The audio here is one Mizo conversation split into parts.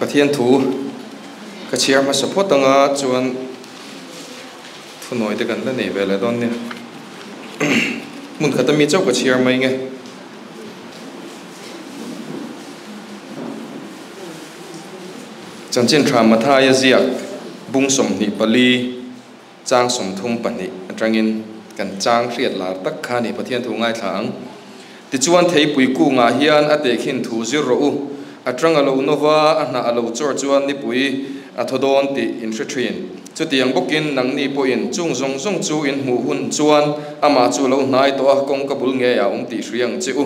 Pathian thu ka chhiar hmasa phawt anga chuan thunawi te kan la nei ve leh dawn nia. Hmun khat ami chauh ka chhiar mai nge. Chanchin tha Mathaia ziak bung 24 chang 32 atangin kan chang hriat lar tak kha ni Pathian thu ngaithla ang. Tichuan theipui kungah hian a tehkhin thu zir rawh u. A tang a lo nova, a hnah a lo chawr chuan nipui a thaw dawn tih in hre thin. Chutiang bawkin nangni pawhin chung zawng zawng chu in hmuh hun chuan amah chu lo hnai tawh a, kawngka bul ngei a awm tih hria ang che u.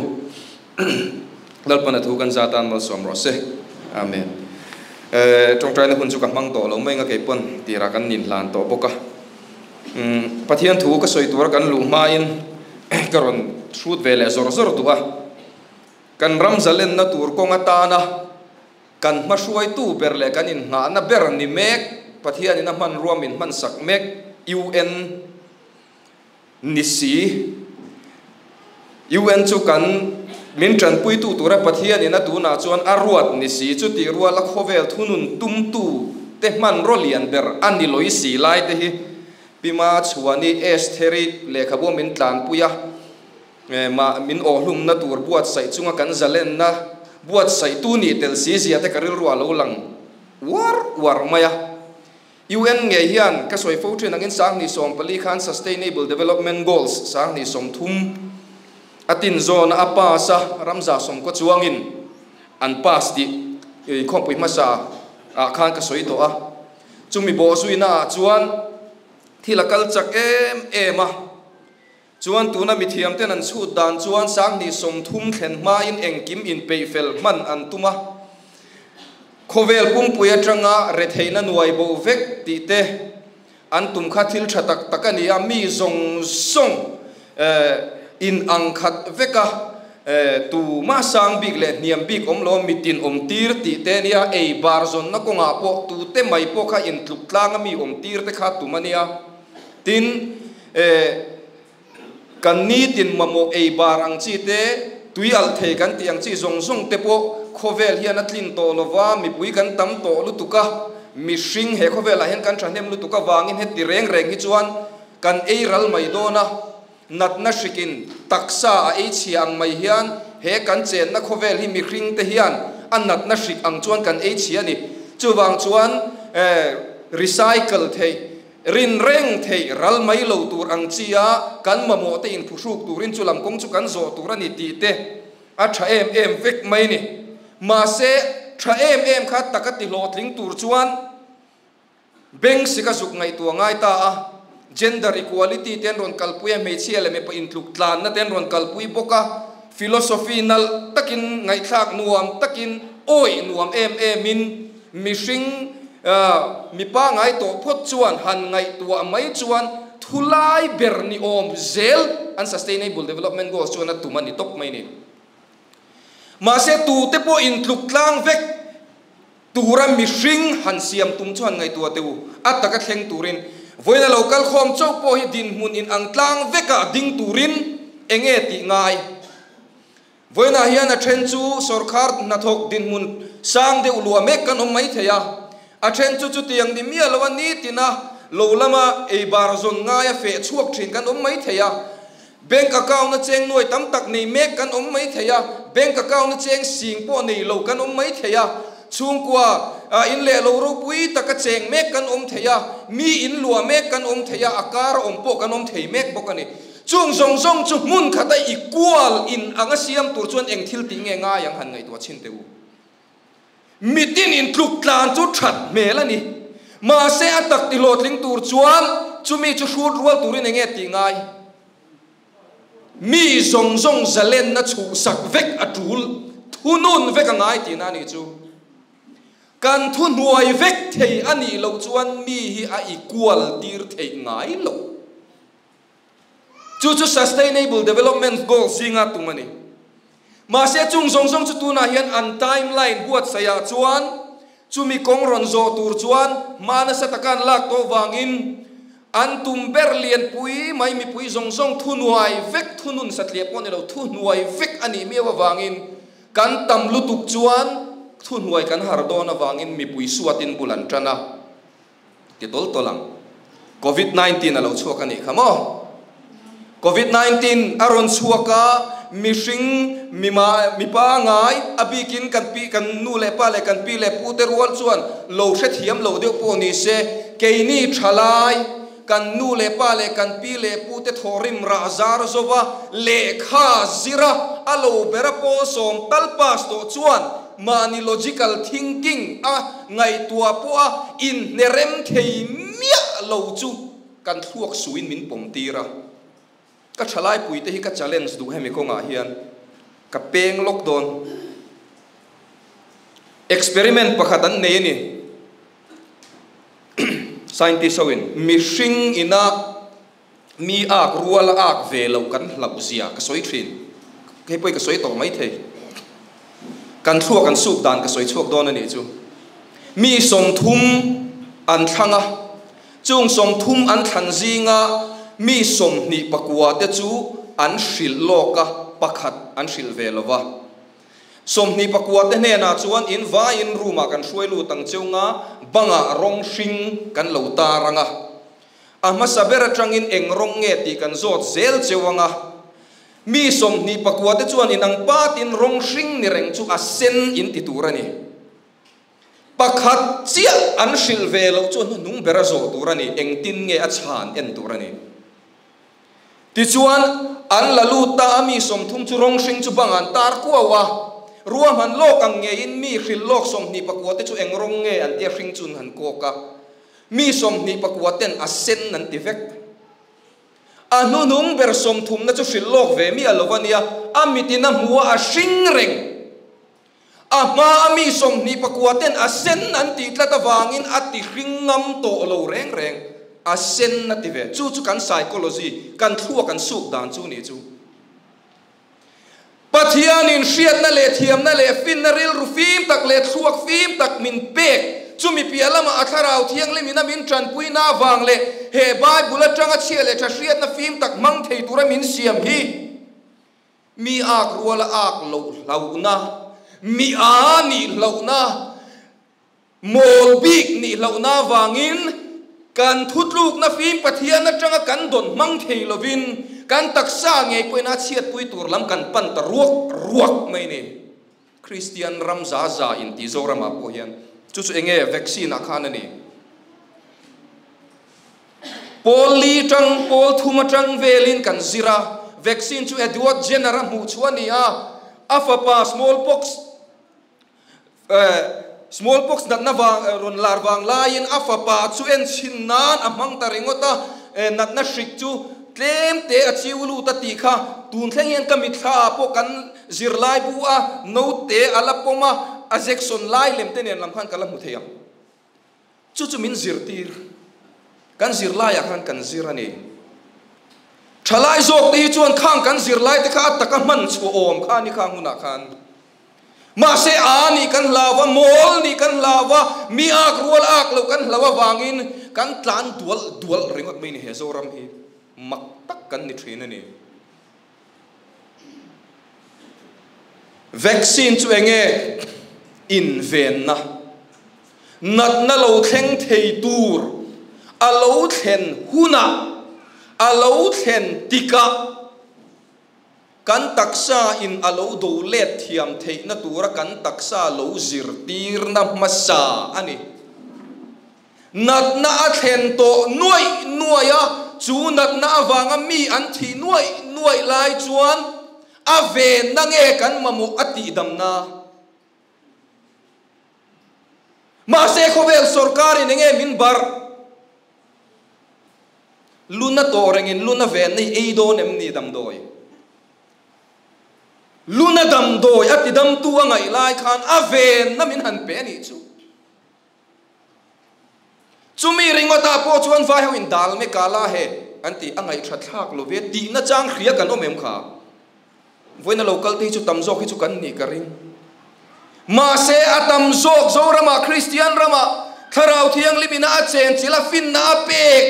Lalpan a thu kan za tan malsawm rawh se. Amen. Tawngtaina hun chu ka hmang tawh lo mai nga keipawn tirah kan ninhlan tawh bawk a. Pathian thu ka sawi tura kan luh hmain ka rawn hrut ve leh zawr zawr duh a. Kan ram zalenna tur kawng atana kan hmahruaitu ber leh kan innghahna ber ni mek, Pathianin a hmanrua min hmansak mek, UN ni si. UN chu kan min tanpuitu tura Pathianin a tunah chuan a ruat ni si. Chutih ruala khawvel thunun tumtu te hmanraw lian ber a ni lawih si lai te hi Pima Chhuani Estheri lehkhabu min tlanpui a, mah min awhlumna tur buatsaih chunga kan zalenna buatsaihtu nih tel si zia te ka rilru a lo lang uar uar mai a. UN ngei hian ka sawi fo thin angin 2014 khan Sustainable Development Goals 2030 a tin zawna a pass a, ramza sawmkaw chuangin an pass tih inkhawmpui hmasa ah khan ka sawi tawh a. Chumi bawhzuina ah chuan thil a kal chak em em a, chuan tuna mithiam ten an chhut dan chuan 2030 thlen hmain engkim inpeih fel hman an tum a, khawvel pumpui atanga retheihna nuai bo vek tih te an tum kha thil tha tak tak a ni a, mi zawng zawng in ang khat vek a, tu mah sang bik leh hniam bik awm lo mitin awm tir tih te nia, ei bar zawnna kawngah pawh tute mai pawh kha intluk tlanga mi awm tir te kha tum a nia. Tin, kan nitin mamawh ei bar ang chi te, tui alh thei kan tih ang chi zawng zawng te pawh khawvel hian a tlin tawh lova, mipui kan tam tawh lutuk a, mihring he khawvelah hian kan thahnem lutuk avangin heti reng reng hi chuan kan ei ral mai dawn a. Natna hrikin taksa a ei chhia ang mai hian he kan chenna khawvel hi mihring te hian a natna hrik ang chuan kan ei chhia a ni. Chuvang chuan recycle theih, rin reng theih, ral mai lo tur ang chi a kan mamawh te inphuhruk turin chu lam kawng chu kan zawh tur a ni tih te a tha em em vek mai ni. Mahse, tha em em kha taka tihlawhtling tur chuan Beng sika zuk ngaihtuah ngai ta a, gender equality te an rawn kalpui a, hmeichhia leh mipa intluk tlanna te an rawn kalpui bawk a, philosophy nalh takin, ngaihthlak nuam takin, awih nuam em emin mihring mipa ngai tawh phawt chuan han ngaihtuah mai chuan thulai ber ni awm zel an Sustainable Development Goals chuan a tum a ni tawp mai ni. Mahse tute pawh intluk tlang vek. Tura mihring han siam tum chuan ngaihtuah teh u, a taka thleng turin vawiin a lo kal khawm chauh pawh hi dinhmun in ang tlang vekah ding turin enge tih ngai? Vawiinah hian a then chu sawrkhar hnathawk dinhmun sang deuh luah mek kan awm mai thei a, a then chu chutiang ni miah loa nitina lo lama ei bar zawn ngaia feh chhuak thin kan awm mai thei a. Bank account a cheng nuai tam tak nei mek kan awm mai thei a, bank account a cheng sing pawh nei lo kan awm mai thei a, chhungkua in leh lo ropui taka cheng mek kan awm thei a, mi in luah mek kan awm thei a, a kar a awm pawh kan awm thei mek bawk a ni. Chung zawng zawng chu hmun khata equal in anga siam tur chuan eng thil tih nge ngai ang han ngaihtuah chhin teh u. Mitin intluk tlan chu that hmel a ni. Mahse a tak ti hlawhtling tur chuan chumi chu hrut rual turin eng nge tih ngai? Mi zawng zawng zalenna chhuhsak vek a tul, thunun vek a ngai tihna a nih chu. Kan thuhnuai vek thei a nih loh chuan mi hi a equal tir theih ngai loh. Chu chu Sustainable Development Goals zinga tum a ni. Mahse chung zawng zawng chu tunah hian an timeline buatsaihah chuan chumi kawng rawn zawh tur chuan hma nasa taka an lak tawh vangin an tum ber lianpui mai mipui zawng zawng thuhnuai vek, thunun satliah pawh ni lo, thuhnuai vek a nih miau avangin kan tam lutuk chuan Thuhnuai kan har dawn avangin mipui suatin bul an tan a ti tawl tawl ang. Covid 19 a lo chhuak a nih kha maw? Covid 19 a rawn chhuak a, mihring mima mipa ngai a bikin kan pi kan nu leh pa leh kan pi leh pu te rual chuan lo hrethiam lo deuh pawh ni se, keini thalai kan nu leh pa leh kan pi leh pu te thawhrim rah zar zova lehkha zira a lo bera pawl sawm tal pass tawh chuan mahni logical thinking a ngaihtuah pawha inhnerem thei miah lo chu kan thluak suin min pawm tir a. Ka thalai puite hi ka challenge duh hemi kawngah hian ka peng lawk dawn. Experiment pakhat an nei a ni. Scientist ho in mihring ina mi ak rual a ak ve loh kan hlauh zia ka sawi thin. Hei pawh hi ka sawi tawh mai thei. Kan thluak an suk dan ka sawi chhuak dawn a nih chu. Mi 30 an thlang a, chung 30 an thlan zinga mi 29 te chu an hrilh lawk a, pakhat an hrilh ve lo va. 29 te hnenah chuan in vaiin room ah kan hruai lut ang cheu nga, bangah rawng hring kan lo tar ang a. A hmasa ber atangin eng rawng nge tih kan zawt zel cheu ang a. Mi 29 te chuan in ang patin rawng hring ni reng chu a sen in ti tur a ni. Pakhat chiah an hrilh ve loh chu a hnuhnung ber a zawh tur a ni, engtin nge a chhan en tur a ni. Tichuan, an la lut ta a, mi 30 chu rawng hring chu bang an tar kuau a. Ruahman lawk ang ngeiin mi hrilh lawk 29 te chu eng rawng nge an tia hring chun han kawk a. Mi 29 ten a sen an ti vek. A hnuhnung ber 30 na chu hrilh lawk ve miah lo a nia, a mitin a hmu a, a hring reng. A hma a mi 29 ten a sen an tih tlat avangin a ti hring ngam tawh lo reng reng. A sen a ti ve. Chu chu kan psychology, kan thluak kan suk dan chu nih chu. Pathianin hriatna leh thiamna leh finna rilru fim tak leh thluak fim tak min pek. Chumi piah lamah a Thlarau Thianghlimin a min tanpuina avang leh he Bible atanga chhia leh tha hriatna fim tak hmang thei tura min siam hi mi ak ruala ak loh hlauhna, mi a nih hlauhna, mawl bik nih hlauhna avangin kan thutlukna fim Pathian atanga kan dawn hmang thei lovin kan taksa ngei pawhin a chhiatpui tur lam kan pan ta ruak ruak mai ni. Kristian ram za za in tih Zoramah pawh hian chu chu enge vaccine ah khan a ni. Pawl li tang, pawl thum atang velin kan zir a, vaccine chu Edward Jenner a hmuh chhuah a ni a, a fapa smallpox smallpox natna vang rawn lar vang laiin a fapa chu en chhin nan a hmang ta ringawt a, natna hrik chu tlem te a chiu lut a tih kha tun thleng hian ka mitthla ah pawh kan zirlai bu a note a la pawm a, a jection lai lem te nen lam khan ka la hmu thei ang. Chu chu min zirtir. Kan zirlaiah khan kan zir a ni. Thalai zawk te hi chuan khang kan zirlai te kha a taka hman chhuah awm kha a ni khang hunah khan. Mahse a nih kan hlau va, mawl nih kan hlau va, mi ak rual ak loh kan hlau avangin kan tlan dual dual ringawt mai ni he Zoram hi. Mak tak kan ni thin a ni. Vaccine chu enge invenna? Natna lo thleng thei tur a lo thlen hunah, a lo thlen tikah kan taksa in a lo do let thiam theihna tura kan taksa lo zirtirna hmasa a ni. Natna a thlen tawh nuaih nuaih a, chu natna avanga mi an thih nuaih nuaih lai chuan a venna nge kan mamawh a tihdamna? Mahse khawvel sawrkarin enge min barh? Luna tawh rengin luna venna hi ei dawn em ni damdawi? Luna damdawi a tidamtu a ngaih lai khan a venna min han pe a nih chu. Chumi ringawtah pawh chuan vai ho in dal me kala he an ti a ngaihṭha thlak lo ve tihna chang hria kan awm em kha? Vawiina lo kal te hi chu tam zawk hi chu kan nih ka ring. Mahse a tam zawk Zoramah Kristian ramah Thlarau Thianghlim ina a chenchilh a finna a pek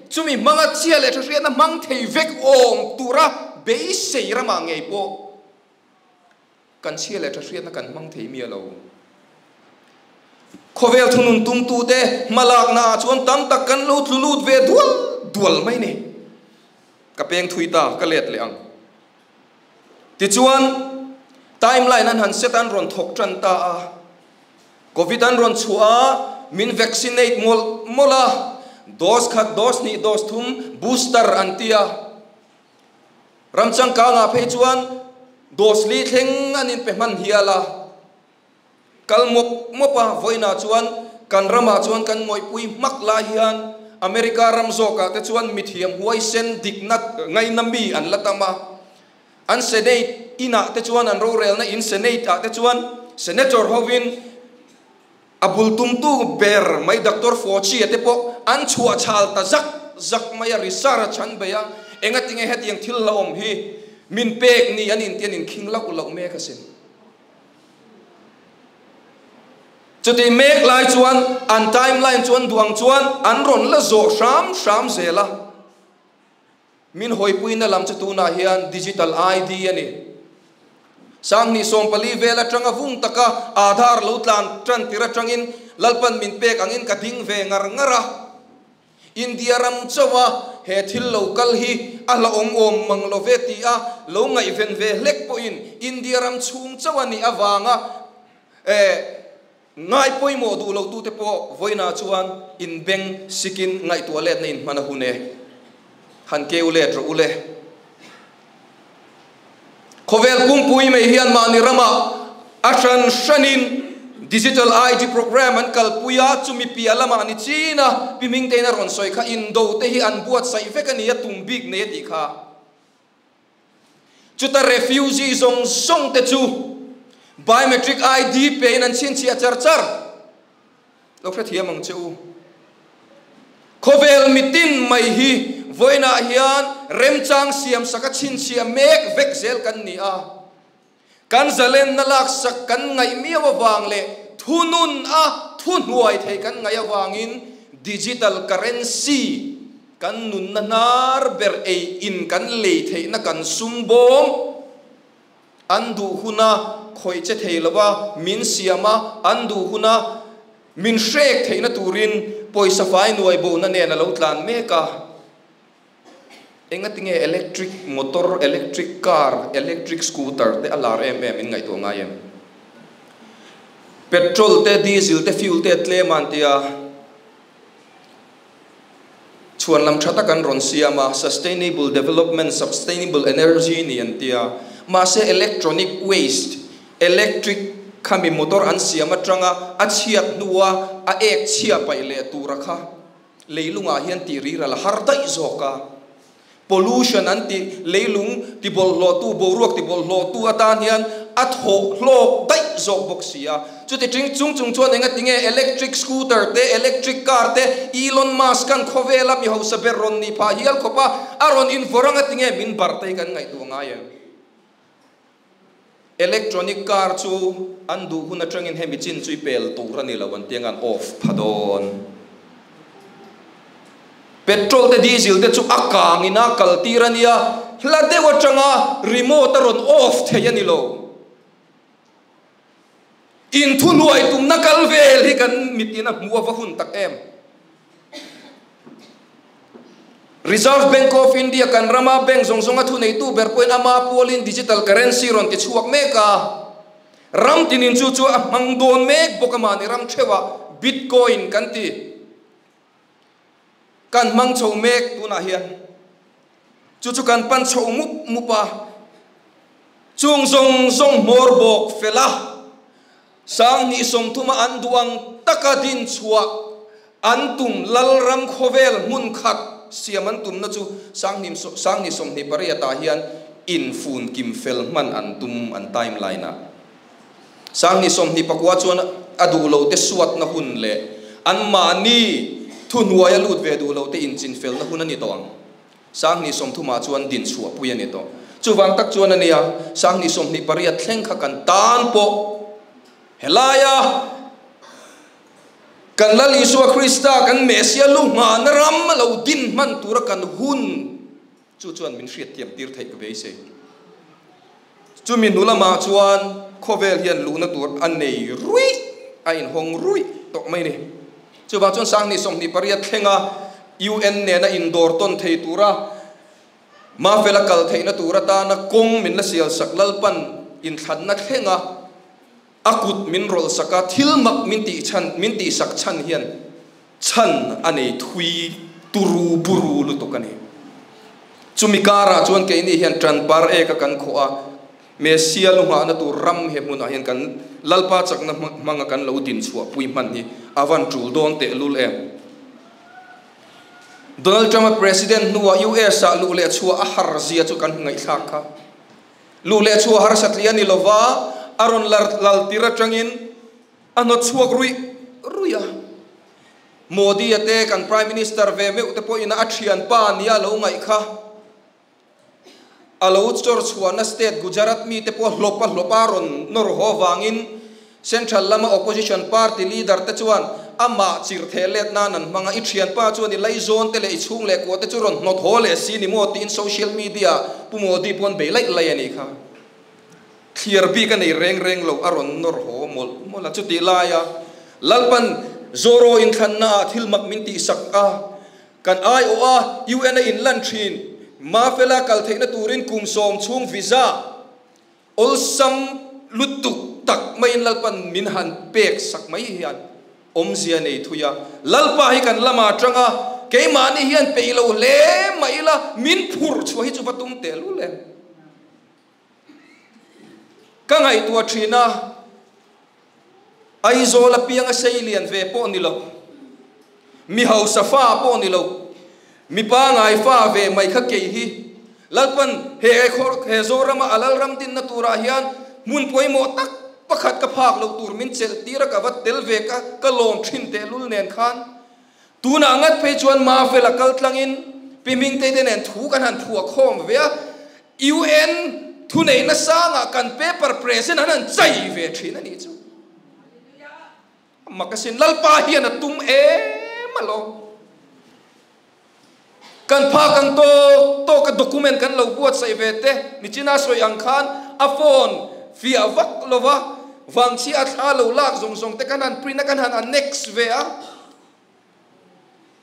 chumi hmanga chhia leh ṭha hriatna hmang thei vek awm tura beisei ramah ngei pawh kan chhia leh ṭha hriatna kan hmang thei miah lo. Khawvel thunun tumtute hmalaknaah chuan tam tak kan lo tlu lut ve dual dual mai ni. Ka peng thui ta, ka let leh ang. Tichuan, timeline an han set an rawn thawk tan ta a. Covid an rawn chhuah a, min vaccinate mawlh mawlh a, dose khat, dose hnih, dose thum, booster an ti a. Ram changkangah phei chuan dose li thleng an inpe hman hial a. Kal mawp mawp a, vawiinah chuan kan ramah chuan kan ngawihpui hmak lai hian America ram zawkah te chuan mithiam huaisen dikna ngaina mi an la tam a. An Senate inah te chuan an rorelna in Senate ah te chuan Senator hovin a bul tumtu ber mai Doctor Fauci a te pawh an chhuah chhal ta zak zak mai a, research an bei a, engatinge hetiang thil la awm hi min pek ni an inti an inkhing loh loh mek asin. Chutih mek lai chuan an timeline chuan duang chuan an rawn la zawh hram hram zel a. Min hawipuina lam chu tunah hian digital ID a ni. Sanghnih 14 vel atanga vung taka Aadhaar lo tlan tan tir atangin Lalpan min pek angin ka ding ve ngar ngar a. India ram chauha he thil lo kal hi a hlauhawm awm mang lo ve ti a lo ngaihven ve hlek pawhin India ram chhung chauh a nih avanga ngai pawimawh duh lo tute pawh vawiinah chuan inbeng sikin ngaihtuah letna inhman a hun e. Han keu let rawh u le. Khawvel pumpui mai hian mahni ramah a hran hranin Digital ID Programme an kalpui a, chumi piah lamah ni chin a, Pi Hmingtein a rawn sawi kha indo te hi an buatsaih vek a ni a, tum bik nei a tih kha. Chuta refugee zawng zawng te chu Biometric ID pein an chhinchhiah char char. Lo hrethiam ang che u. Khawvel mitin mai hi vawiinah hian remchang siam sak a chhinchhiah mek vek zel kan ni a. Kan zalenna laksak kan ngaih miau avang leh thunun a thuhnuai thei kan ngaih avangin digital currency kan nunna hnar ber ei in kan lei theihna kan sum bawm an duh huna khawih che thei lova min siam a, an duh huna min hrek theihna turin pawisa fai nuai bona nen a lo tlan mek a. Engatinge electric motor, electric car, electric scooter te a lar em em in ngaihtuah ngai em? Petrol te, diesel te, fuel te a tlem a an tia. Chhuan lam tha tak an rawn siam a, sustainable development, sustainable energy ni an tia. Mahse electronic waste, electric khami motor an siam atanga a chhiat hnua a ek chhia paih leh tura kha Leilungah hian tih ri ral a har daih zawk a, pollution an tih leilung tibawlhhlawhtu, boruak tibawlhhlawhtu atan hian a thawh hlawk daih zawk bawk si a. Chuti ting chung chung chuan enga tinge electric scooter te, electric car te, Elon Musk-a'n khawvela mi hausa ber rawn nih phah hial khawp a, a rawn invawrh anga tinge min barh te hi kan ngaihtuah ngai em? Electronic car chu an duh hun atangin hemi chin chu i pel tur a ni lo an ti anga an off pha dawn. Petrol te diesel te chu a kang in a kal tir a nia, hla deuh atanga remote a rawn off thei a ni lo. Inthuhnuai tumna kal vel hi kan mitin a hmuh a va hun tak em. Reserve Bank of India kan rama bank zawng zawnga thuneitu ber pawhin ama pualin digital currency rawn ti chhuak mek a, ram tinin chu chu a hmang dawn mek bawk a mahni ram theuhah Bitcoin kan ti kan hmang chho mek tunah hian chu chu kan pan chho mup mup a, chung zawng zawng hmawr bawk fel a. 2030-a an duh ang taka din chhuah an tum Lalram khawvel hmun khat siam an tumna chu 2028-ah hian infun kim fel hman an tum an timeline-ah. 2029 chuan a duh lote suatna hun leh anmahni thuhnuaia lut ve duh lote inchinfelna hun a ni tawh ang. 2030-ah chuan din chhuahpui a ni tawh. Chuvang tak chuan a nia, 2028 thleng kha kan tan pawh helaia kan Lal Isua Krista kan Messia lu nghahna ram a lo din hman tura kan hun chu chuan min hriatthiam tir theih ka beisei. Chumi hnu lamah chuan khawvel hian luhna tur a nei ruih, a inhawng ruih. tawh mai ni. Chuvang chuan 2028 thlenga UN nena indawr tawn thei tura Mafela kal theihna tur atana kawng min la sial sak Lalpan inthlanna thlenga a kut min rawlh sak a, thil mak min tih chhan min tih sak chhan hian chhan a nei thui turu buru lutuk a ni. Chumi karah chuan keini hian tan par eka kan khawh a, Messia lu nghahna tur ram he hmunah hian kan Lalpa chakna hmanga kan lo din chhuahpui hman hi a van tul dawn tehlul em? Donald Trump-a President hnuah US-ah luh leh chhuah a har zia chu kan ngaihthlak kha. Luh leh chhuah harsatli a ni lova, a rawn lal tir atangin a hnawt chhuak ruih ruih a. Modi-a te kan Prime Minister ve meuh te pawhin a thianpa nia lo ngaih kha. A lo chawr chhuahna state Gujarat mite pawh hlawp a hlawp a rawn nawr haw vangin Central lama opposition party leader te chuan amah chirh theh let nan an hmang a, i thianpa chuan i laizawn te leh i chhung leh kuah te chu rawn hnawt haw leh si ni maw tiin social media ah Pu Modi pawn bei laih laih a nih kha. Thliar bik a nei reng reng lo a rawn nawr haw mawlh mawlh a, chutih laia Lalpan Zoro inthlanna ah thil mak min tihsak a, Kan aiawh a, UN a inlan thin. Mafela kal theihna turin kum sawm chhung visa awlsam lutuk tak maiin Lalpan min han pek sak mai hian awmzia nei thui a. Lalpa hi kan lamah atang a, keimahni hian peih lo hle mah ila min phurh chhuah hi chu va tum teh lul em? Ka ngaihtuah thin a, Aizawl apianga sei lian ve pawh ni lo, mi hausa fa pawh ni lo, mi pangai fa ve mai kha kei hi Lalpan he he Zorama a Lalram dinna turah hian hmun pawimawh tak pakhat ka phak loh tur min chelh tir a ka va tel ve ka ka lawm thin tehlul nen khan tunah ngat phei chuan Mafela kal tlangin Pi Hmingtei te nen thu kan han phuah khawm ve a, UN thuneihna sangah kan paper present an han chai ve thin a nih chu. Mak asin, Lalpa hian a tum em alawm. Kan phak ang tawk tawk a document kan lo buatsaih ve te, nichina sawi ang khan a phone fiah vak lova vangchhia a thla lo lak zawng zawng te kan han print a, kan han annex ve a.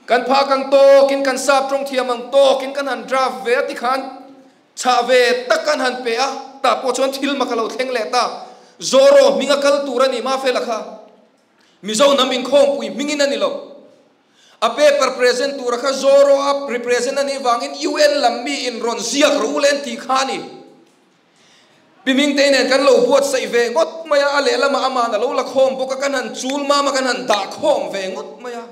Kan phak ang tawkin kan sap tawng thiam ang tawkin kan han draft ve a tikhan chhah ve tak kan han pe a, tah pawh chuan thil mak a lo thleng leh ta. Zoro hming a kal tur a ni Mafela kha. Mizo hnam inkhawmpui hmingin a ni lo. A paper present tura kha Zoro a represent a nih vangin UN lam mi in rawn ziak rawh u le an tih kha a ni. Pi Mingtei nen kan lo buatsaih ve ngawt mai a, a lehlamah aman a lo la khawm bawk a, kan han chul mam a, kan han dah khawm ve ngawt mai a.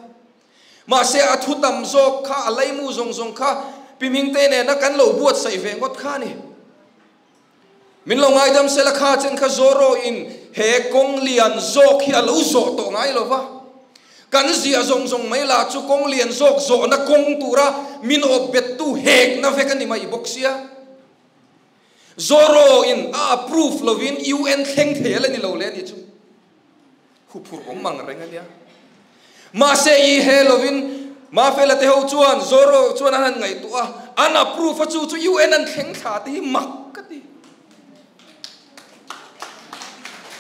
Mahse a thu tam zawk kha, a laimu zawng zawng kha Pi Mingtei nena kan lo buatsaih ve ngawt kha a ni. Min lo ngaidam sela kha chen kha Zoro in he kawng lian zawk hi a lo zawh tawh ngai lo va. Kan ziah zawng zawng mai lah chu kawng lian zawk zawhna kawng tura min awp bettu hekna vek a ni mai bawk sia. Zoro in a approve lovin UN thleng thei a la ni lo le anih chu. Huphurh awm ang reng ania. Mahse i he lovin Mafela te ho chuan Zoro chuan an han ngaihtuah a, an approve a chu chu UN an thleng thla te hi mak ka ti.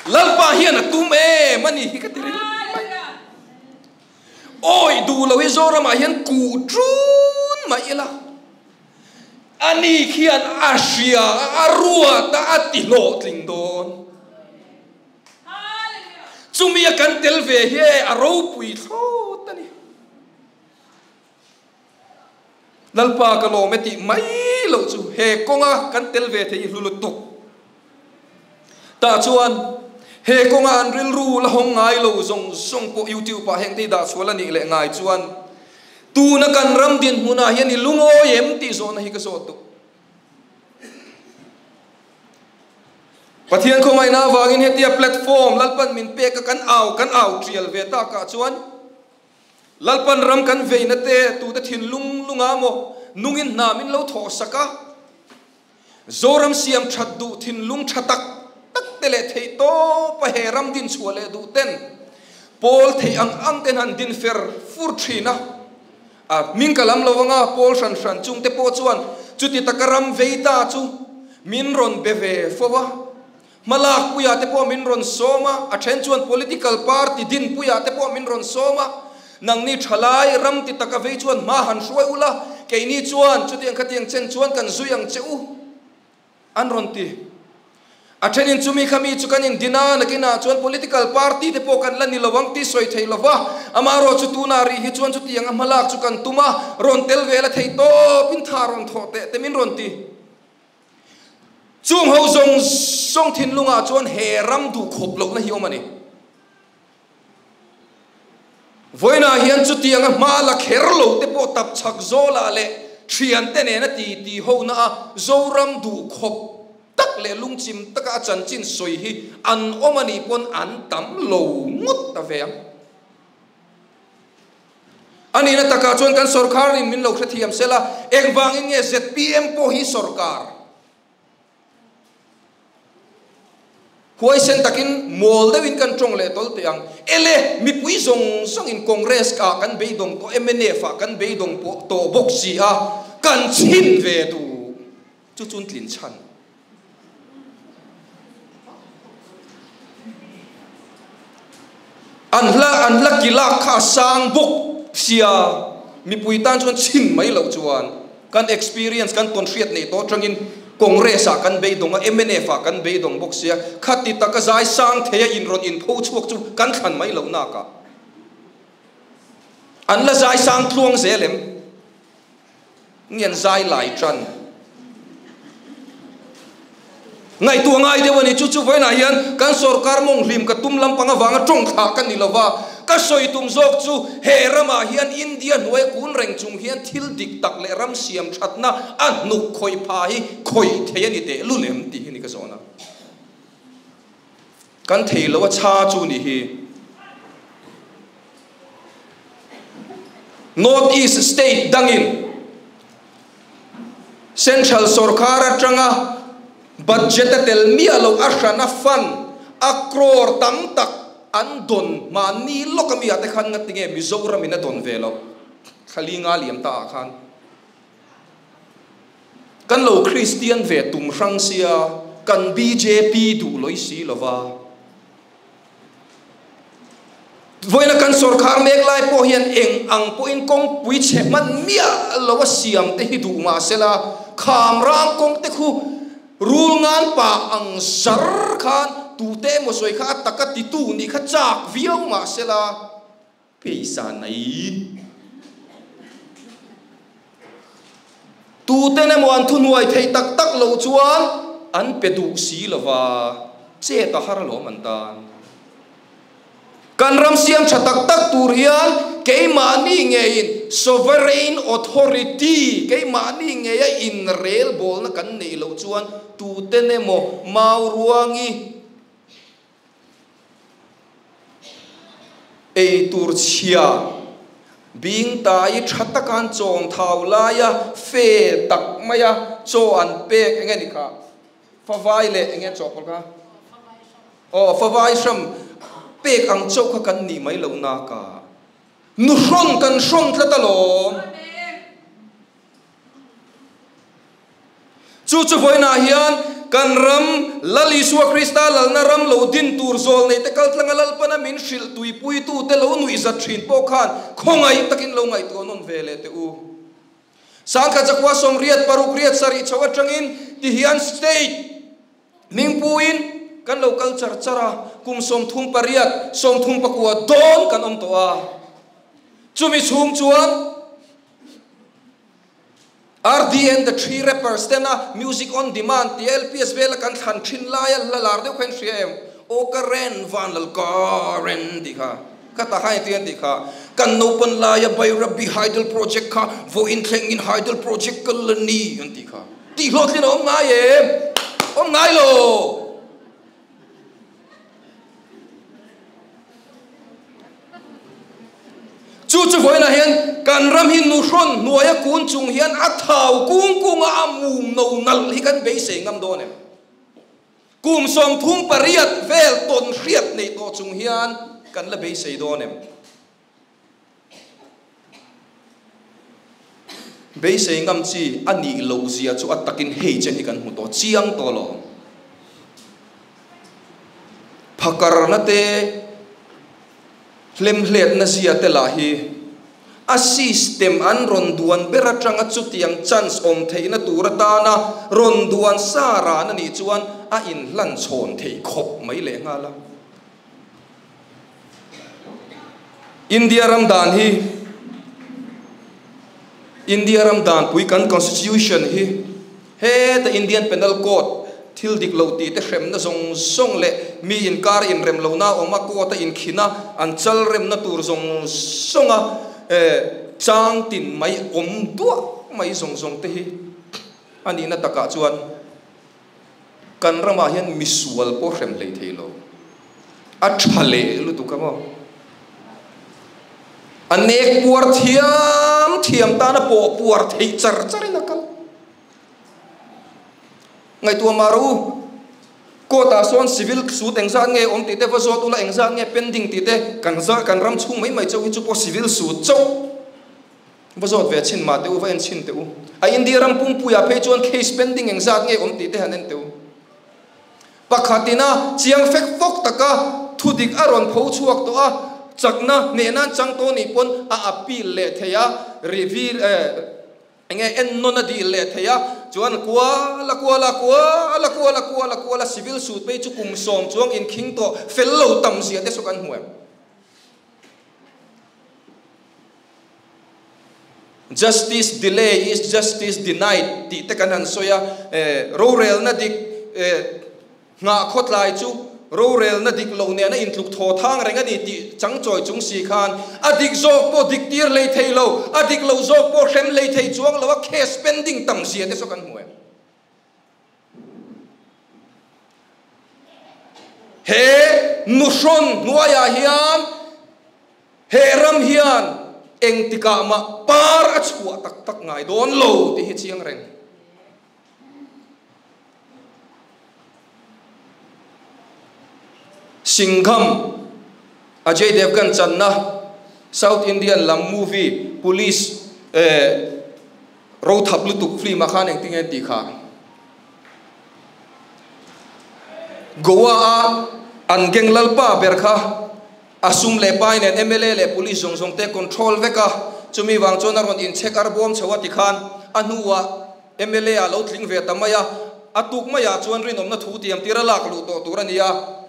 Lalpa hian a tum em a ni hi ka ti ringawt mai. Awi duh lo hi Zoramah hian kuh ṭun mai ila. Ani khian a hria a, a ruat a, a ti hlawhtling dawn. Chumi a kan tel ve hi e, a ropui thlawt a ni. Lalpa ka lawm e tih mai loh chu he kawnga kan tel ve thei hlu lutuk. Tah chuan he kawnga an rilru la hawng ngai lo zawng zawng pawh YouTube ah heng te hi dah chhual a nih leh ngai chuan tuna kan ram dinhmunah hian i lungawi em tih zawhna hi ka zawt duh. Pathian khawngaihna avangin hetia platform Lalpan min pek a kan au kan au tial ve takah chuan Lalpan ram kan veina te tute thinlung lunga maw nungin hna min lo thawhsak a, Zoram siam that duh thinlung tha tak tak te leh theih tawpa he ram din chhuah leh duh ten pawl theih ang ang ten han din fer fur thin a. A hming ka lam lo anga pawl hran hran chung te pawh chuan chuti taka ram vei ta chu min rawn be ve fo a. Hmalak puiah te pawh min rawn sawm a, a then chuan political party din puiah te pawh min rawn sawm a. Nangni thalai ram ti taka vei chuan hma han hruai ula, keini chuan chutiang khatiang chen chuan kan zui ang che u, an rawn ti. A thenin chumi kha mi chu kan indin a, nakinah chuan political party te pawh kan la ni lo ang tih sawi thei lo va, amaherawh chu tunah rih hi chuan chutiang a hmalak chu kan tum a, rawn tel ve la thei tawpin tha rawn thawh teh te min rawn ti. Chung ho zawng zawng thinlungah chuan he ram duh khawp lohna hi awm a ni. Vawiinah hian chutianga hma la kher lo te pawh tap chhak zawlah leh thiante nena ti ti hona a Zoram duh khawp tak leh lungchim taka a chanchin sawi hi an awm a nih pawn an tam lo ngawt ta ve ang. A nihna takah chuan kan sorkarin min lo hrethiam sela, engvangin nge zpm pawh hi sorkar? Huaisen takin mawl deuhin kan tawng leh tawl teh ang. Ele, mipui zawng zawngin Congress ah kan beidawng tawh, mnf ah kan beidawng pawh tawh bawk si a, kan chhin ve duh. Chu chun tlin chhan. An hla an hla ki lak kha a sang bawk sia, mipui tan chuan chhin mai loh chuan. Kan experience kan tawn hriat neih tawh atangin Congress ah kan beidawng a, mnf ah kan beidawng bawk sia, khati taka zai sang thei a inrawn inpho chhuak chu kan thlan mai loh nakah an la zai sang tluang zel em? Nge an zai lai tan? Ngaihtuah ngai deuh a ni. Chu chu vawiinah hian kan sorkar mawnghlim ka tum lampang avanga tawng thlah ka ni lova, ka sawi tum zawk chu he ramah hian India hnuaia kun reng chung hian thil dik tak leh ram siam thatna a hnuk khawih pha hi khawih thei a ni teh lul em tih hi ni ka zawn a. Kan thei lo a chha chu ni hi. North East state dangin Central sorkar atanga budget a tel miah loh a hran a fund a crore tam tak an dawn mahni lawk ami ah te khan nga tinge Mizoram in a dawn ve loh thla li nga liam ta ah khan kan lo Kristian ve tum hrang sia kan bjp duh lawih si lova. Vawiina kan sorkar mek lai pawh hian eng ang pawhin kawngpui chhe hman miah lo a siam te hi duh mah sela, kham rang kawng te khu rul ngan pa ang zar khan tute emaw sawi kha a taka titu nih kha chak viau mah sela, Pheisa nei. Tuten emaw an thuhnuai theih tak tak loh chuan an pe duh si lova, chet a har alawm an tan. Kan ram siam tha tak tak tur hian keimahni ngeiin sovereign authority, keimahni ngeia inrelbawlna kan neih loh chuan tuten emaw mauruangi, Ei tur chhia bing tai tha taka an chawm thau laia fe tak maia chaw an pek eng nge ni kha? Favai leh eng nge chaw pawlh kha? Aw favai hram pek ang chauh kha kan nih mai loh naka nuhrawn kan hrawn tlat alawm. Chu chu vawiinah hian kan ram Lal Isua Krista lalna ram lo din tur zawl neite kaltlanga Lalpana min hrilh tuipuitute lo nuihzat thin pawh khan khawngaih takin lo ngaihtuah nawn ve leh teh u. Sangkhat zakua sawmriat paruk riat sarih chho atangin ti hian state hmingpuiin kan lo kal char char a, kum 38, 39 dawn kan awm tawh a. Chumi chhung chuan RDN The Three Rappers ten a Music on Demand tih LPS vela kan thlan thin laia hla lar deuh kha in hria em? Aw ka ren van lal ka ren tih kha ka ta kha engtin tih kha kan naupan laia Bairabi Hydel Project kha vawiin thlengin Hydel Project ka la ni an tih kha tih hlawhtlin a awm ngai em? Awm ngai lo. Chu chu vawiinah hian kan ram hi nuhrawn hnuaia kun chung hian a thau kung kunga a mum no nalh hi kan beisei ngam dawn em? Kum 38 vel tawn hriat neih tawh chung hian kan la beisei dawn em? Beisei ngam chi a nih loh zia chu a takin hei chen hi kan hmu tawh chiang tawh lo. Phakarna te, hlemhletna zia te lah hi a system an rawn duan ber atanga chutiang chance awm theihna tur atana rawn duan sa ran a nih chuan a inhlan chhawn thei khawp mai lehnghal a. India ram dan hi India ram danpui kan constitution hi heta Indian Penal Code thil dik lo tih te hremna zawng zawng leh mi inkar inrem lohna a awm a court a inkhina an chal remna tur zawng zawnga chang tin mai awm duah mai zawng zawng te hi a nihna takah chuan Kan ramah hian misual pawh hrem hlei thei lo. A tha leh lutuk a maw? A nek puar thiam thiam tan a pawh puar theih char char in a kal. Ngaihtuah mah rawh u, court ah sawn civil suit engzat nge awm tih te va zawt ula engzat nge pending tih te kan za kan ram chhung mai mai chauh hi chu pawh civil suit chauh. Va zawt ve chhin mah teh u, va en chhin teh u. A India ram pumpuiah phei chuan case pending engzat nge awm tih te han en teh u. Pakhatina chiang fek fawk taka thudik a rawn pho chhuak tawh a, chakna hnehna an chang tawh nih pawn a appeal leh thei a, reveal eh enge ennawn a dil leh thei a, chuan kual a kual a, kual a kual a, kual a kual a, civil suit phei chu kum sawm chuang inkhing tawh fel lo tam zia te saw kan hmu em? Justice delay is justice denied tih te kan han sawi a, rorelna dik nghah khawtlai chu rorelna dik lo nena intluk thaw thang reng a ni tih changchawi chung si khan a dik zawk pawh dik tir hlei thei lo, a dik lo zawk pawh hrem hlei thei chuang lo a case pending tam zia te saw kan hmu em? He nuhrawn hnuaiah hian he ram hian engtikah mah par a chhuah tak tak ngai dawn lo tih hi chiang reng. Singham, Ajay Devgan channa South Indian lam movie Police eh, Ro thap lutuk film ah khan engtin nge tih kha Goa a an geng lalpa ber kha a sum leh pai nen mla leh police zawng zawng te control vek a, chumi vang chuan a rawn inchhek ar bawm chho a tikhan a hnuah mla ah lo tling ve ta mai a, a tuk maiah chuan rinawmna thu tiam tir a lak luh tawh tur a ni a.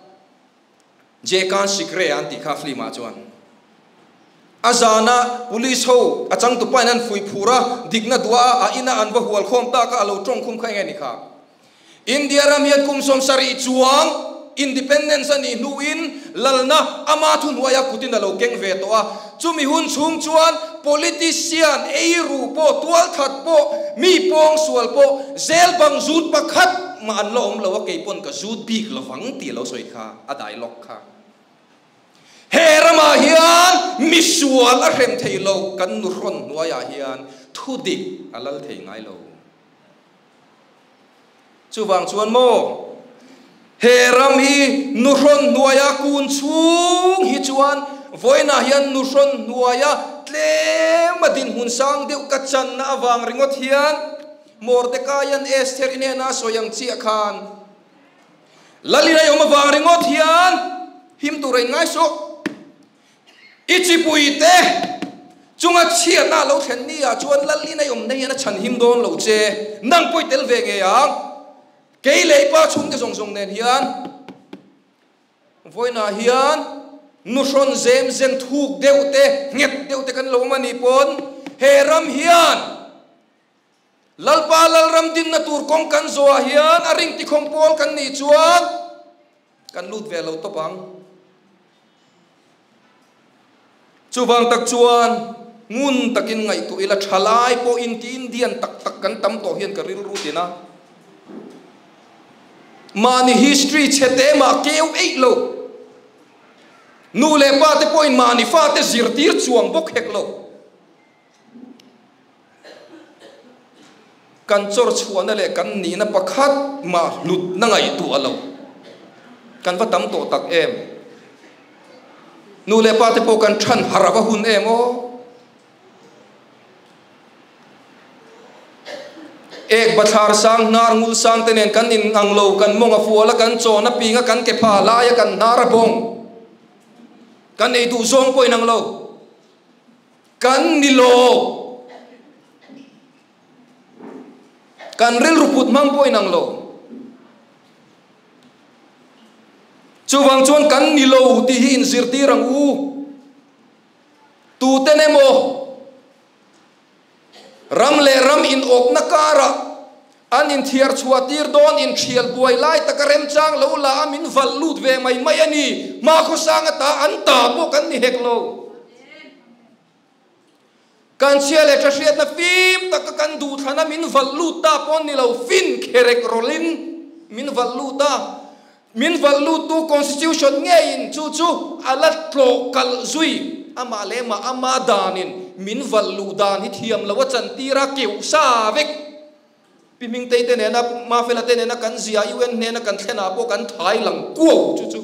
Jekan Sikre an tih kha film ah chuan a zana police ho a changtupa in an fuih phur a, dikna duah a a ina an va hual khawm tak a, a lo tawng khum kha enge ni kha? India ram hian kum 70 chuang independence a nih hnuin lalna ama thuhnuaia kutin a lo keng ve tawh a, chumi hun chhung chuan politician eiru pawh tualthat pawh mi pawngsual pawh zel bang zut pakhat Mah an la awm lo a, kei pawn ka zut bik lovang tih a lo sawi kha, a dialogue kha. He ramah hian misual a hrem thei lo, kan nuhrawn hnuaiah hian thudik a lal thei ngai lo. Chuvang chuan maw, he ram hi nuhrawn hnuaia kun chhung hi chuan vawiinah hian nuhrawn hnuaia tlema dinhmun sang deuh ka channa avang ringawt hian Mordekaia'n Esther-i hnena a sawi ang chiah khan, Lalin a awm avang ringawt hian him tur a inngai suh. I chipuite chunga chhiatna a lo thlen ni ah chuan Lalin a awmna hian a chhan him dawn lo che. Nang pawh i tel ve ngei ang. Kei leh i pa chhungte zawng zawng nen hian Vawiinah hian nuhrawn zem zen thuk deuh te, nghet deuh te kan lo awm a nih pawn he ram hian Lalpa Lalram dinna tur kawng kan zawhah hian a ring tikhawm pawl kan nih chuan kan lut ve lo tawp ang. Chuvang tak chuan ngun takin ngaihtuah ila thalai pawh inti Indian tak tak kan tam tawh hian ka rilru tin a. Mahni history chhe te mah keu eih lo. Nu leh pa te pawhin mahni fate zirtir chuang bawk hek lo. Kan chawr chhuahna leh kan nihna pakhat mah hlutna ngaihtuah lo kan va tam tawh tak em? Nu leh pa te pawh kan than harh a va hun em aw? Ek bathlar sang hnar ngul sang te nen kan in ang lo, kan mawng a fual a, kan chawn a ping a, kan ke pha lai a, kan hnar a bawng. Kan ei duh zawng pawh inang lo. Kan ni lo. Kan rilru put hmang pawh inang lo. Chuvang chuan kan ni lo tih hi inzirtir ang u. Tuten emaw Ram leh ram inawpna karah an inthiar chhuah tir dawn inthial buai lai taka remchang lo la a min valh lut ve mai mai a ni. Hmakhawsang ata an ta pawh kan ni hek lo. Kan chhia leh tha hriatna fim taka kan duhthlana min valh lut ta pawh ni lo, fin kherek rawlhin min valh lut a. Min valh luttu Constitution ngeiin chu chu a la tlawh kalh zui. Amah leh mah ama danin min valh luh dan hi thiam lo a chantir a, keuh sa vek. Pi Hmingtei te nena, Mafela te nena kan zia UN hnena kan thlenah pawh kan thai lang kuau chu chu.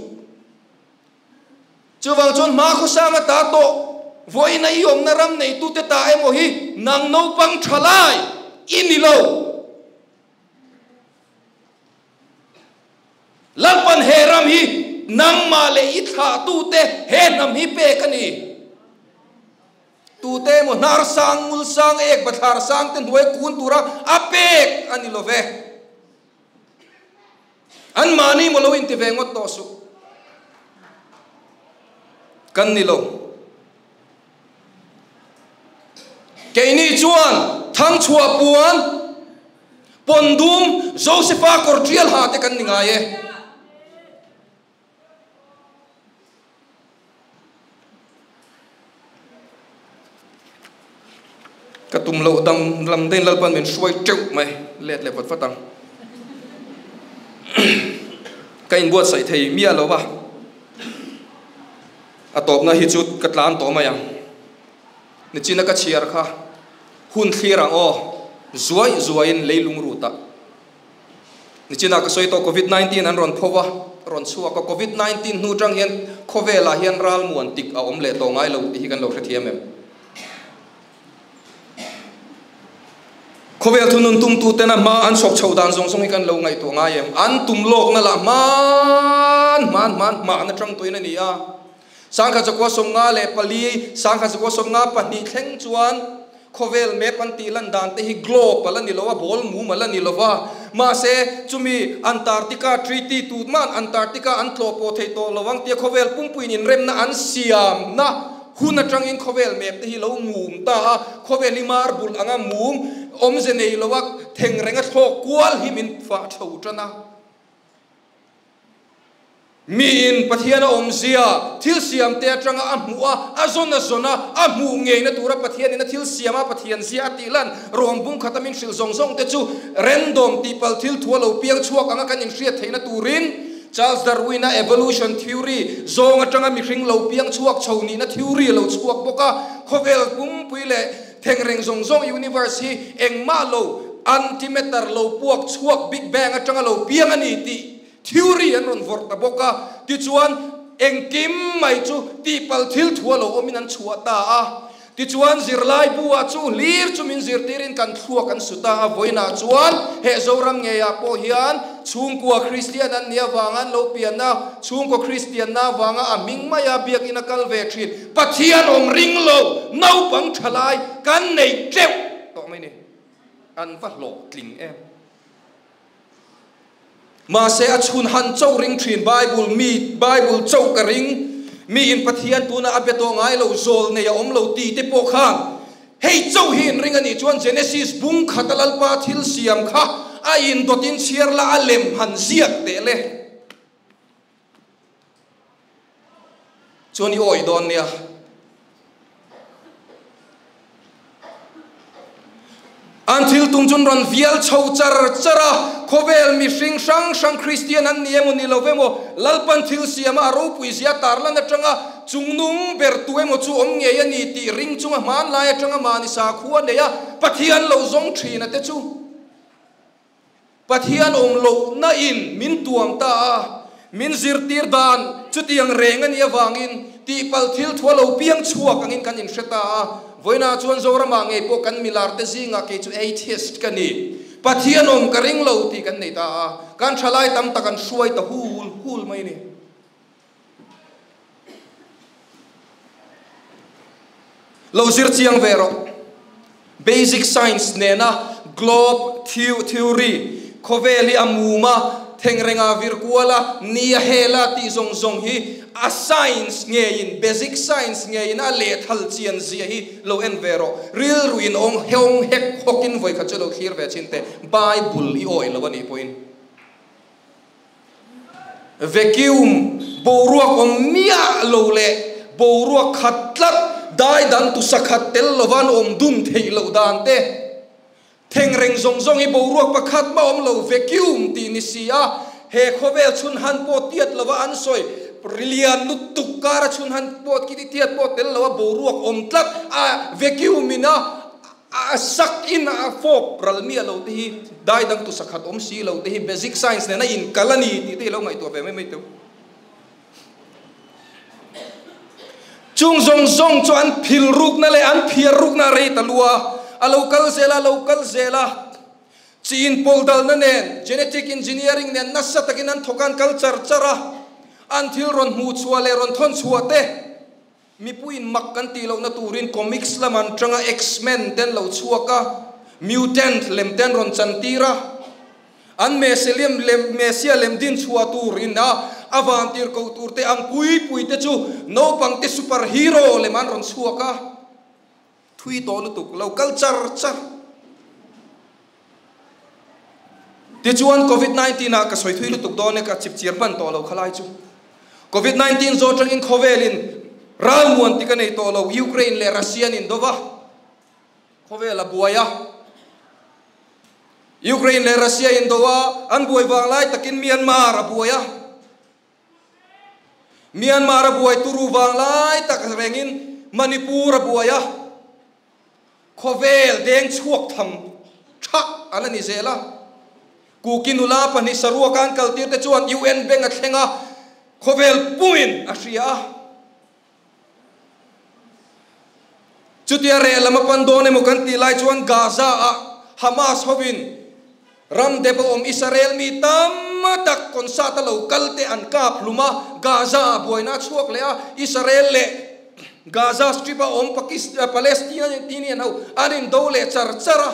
Chuvang chuan hmakhawsang ata tawh vawiina i awmna ram neitute ta emaw hi nang naupang tha lai i ni lo. Lalpan he ram hi nangmah leh i thlahtute he hnam hi pek a ni. Tute emaw hnar sang, ngul sang, ek bathlar sang te hnuai kun tura a pek a ni lo ve. Anmahni maw lo inti ve ngawt tawh suh. Kan ni lo. Keini chuan thangchhuah puan pawn dum Josepha kawr tial ha te kan ni ngai e. Ka tum loh dam lam dain Lalpan min hruai teuh mai let leh vat vat ang. Ka inbuatsaih thei miah lo va. A tawpna hi chu ka tlan tawh mai ang. Nichina ka chhiar kha hun thlir ang aw, zuai zuaiin leilung rut ah. Nichina ka sawi tawh Covid 19 an rawn pho va, rawn chhuak a, Covid 19 hnu tang hian khawvelah hian ralmuan tik a awm leh tawh ngai lo tih hi kan lo hrethiam em? Khawvel thunun tumtuten a hma an chhawp chho dan zawng zawng hi kan lo ngaihtuah ngai em? An tum lawkna lah hman hman hman hman atang tuin a ni a. Sangkhat zakua 54, sangkhat zakua 52 thleng chuan khawvel map an tih lan dan te hi globe a la ni lo a, ball mum a la ni lo va. Mahse, chumi Antarctica Treaty tut man Antarctica an tlawh pawh thei tawh lo ang tia khawvel pumpuiin inremna an siamna Hun atangin khawvel mep te hi lo mum ta a, khawvel hi marble anga mum awmze nei lo a, theng renga thlawk kual hi min fah tho tan a. Miin Pathian a awmzia thil siam te atanga a hmuh a, a zawn a zawn a, a hmuh ngeina tura Pathianin a thil siam a Pathian zia a tih lan rawng bung khata min hrilh zawng zawng te chu random tih pal thil thu a lo piang chhuak anga kan inhriat theihna turin Charles Darwin-a evolution theory zawng atanga mihring lo piang chhuak chho nihna theory a lo chhuak bawk a, khawvel pumpui leh thengreng zawng zawng universe hi engmah lo antimatter lo puak chhuak Big Bang atanga lo piang a ni tih theory an rawn vawrh ta bawk a. Tichuan, engkim mai chu tihpalh thil thu a lo awmin an chhuah ta a. Tichuan, zirlai bu-ah chu hlir chu min zirtirin kan thluak an su ta a, vawiinah chuan he Zoram ngeiah pawh hian chhungkua Kristian an nih avanga an lo pianna, chhungkaw Kristianna avanga a hming maia biakinn a kal ve thin, Pathian awm ring lo naupang tha lai kan nei teuh tawh mai ni. An va hlawhtling em? Mahse, a chhun han chauh ring thin Bible mi, Bible chauh ka ring, miin Pathian tuna a be tawh ngai lo, zawl nei a awm lo ti te pawh khan hei chauh hi in ring a nih chuan Genesis bung khata Lalpa thil siam kha a indawtin chhiar la a lem han ziak teh le. Chuan i awih dawn nia. An thil tum chun rawn vial chho char char a, khawvel mihring hrang hrang Kristian an ni emaw ni lo emaw, Lalpan thil siama a ropui zia tarlan atanga chungnung ber tu emaw chu awm ngei a ni tih ring chunga hmanlai atanga mahni sakhua nei a Pathian lo zawng thin a te chu. Pathian awm lohna in min tuam ta a, min zirtir dan chutiang reng a nih avangin tihpalh thil thu a lo piang chhuak angin kan inhre ta a. Vawiinah chuan Zoramah ngei pawh kan milar te zingah kei chu atheist ka ni. Pathian awm ka ring lo tih kan nei ta a, kan thalai tam tak an hruai ta hul hul mai a ni. Lo zir chiang ve rawh. Basic science nena globe theory, khawvel hi a mum a, thengreng a vir kual a, ni a hel a tih zawng zawng hi a science ngeiin, basic science ngeiin a lehthal chian zia hi lo en ve rawh. Rilruin awng hawng hek hawkin vawikhat chu lo thlir ve chin teh. Bible i awih lo a nih pawhin. Vacuum, boruak awm miah lo leh boruak khat tlat, dai dang tu sakhat tel lova an awm dun theih loh dan te, thengreng zawng zawng hi boruak pakhat mah awm lo, vacuum tih ni si a, he khawvel chhun han pawh tiat lova an sawi, lian lutuk kara chhun han pawh tiat pawh tel lova boruak awm tlat a vacuum in a A sak in a fawp ral miah lo te hi dai dang tu sakhat awm si lo te hi basic science nen a inkal a ni tih te hi lo ngaihtuah ve mai mai teuh. Chung zawng zawng chu an phil rukna leh an phiar rukna a rei ta lu a, a lo kal zel a, a lo kal zel a. Chi inpawl dalna nen, genetic engineering nen nasa takin an thawk a, an kal char char a, an thil rawn hmuh chhuah leh rawn thawn chhuah te, Mipuiin mak kan tih lohna turin comics lam an tanga X-Men te an lo chhuak a, mutant lem te an rawn chantir a, an Meselium lem Mesia lem din chhuah tur in a a vantir ko tur te ang pui pui te chu naupang te super hero lem an rawn chhuak a, thui tawh lutuk lo kal char char. Tichuan Covid 19 ah ka sawi thui lutuk dawn e, ka chip chiar hman tawh lo khalai chu. Covid 19 zawh atangin khawvelin ralmuan ti ka nei tawh lo, Ukraine leh Russia an indo va, khawvel a buai a. Ukraine leh Russia indo a, an buai vang lai takin Myanmar a buai a. Myanmar a buai turu vang lai tak rengin Manipur a buai a. Khawvel deng chhuak tham tha a la ni zel a. Kuki nula pahnih saruaka an kaltir te chuan UN bank a thleng a, khawvel pumin a hria a. Chutia reh lam a pan dawn emaw kan tih lai chuan Gaza ah Hamas hovin ram dep a awm Israel mi tam tak concert a lo kal te an kap hlum a, Gaza ah buaina a chhuak leh a, Israel leh Gaza Strip a awm Palestinian ho an indo leh char char a,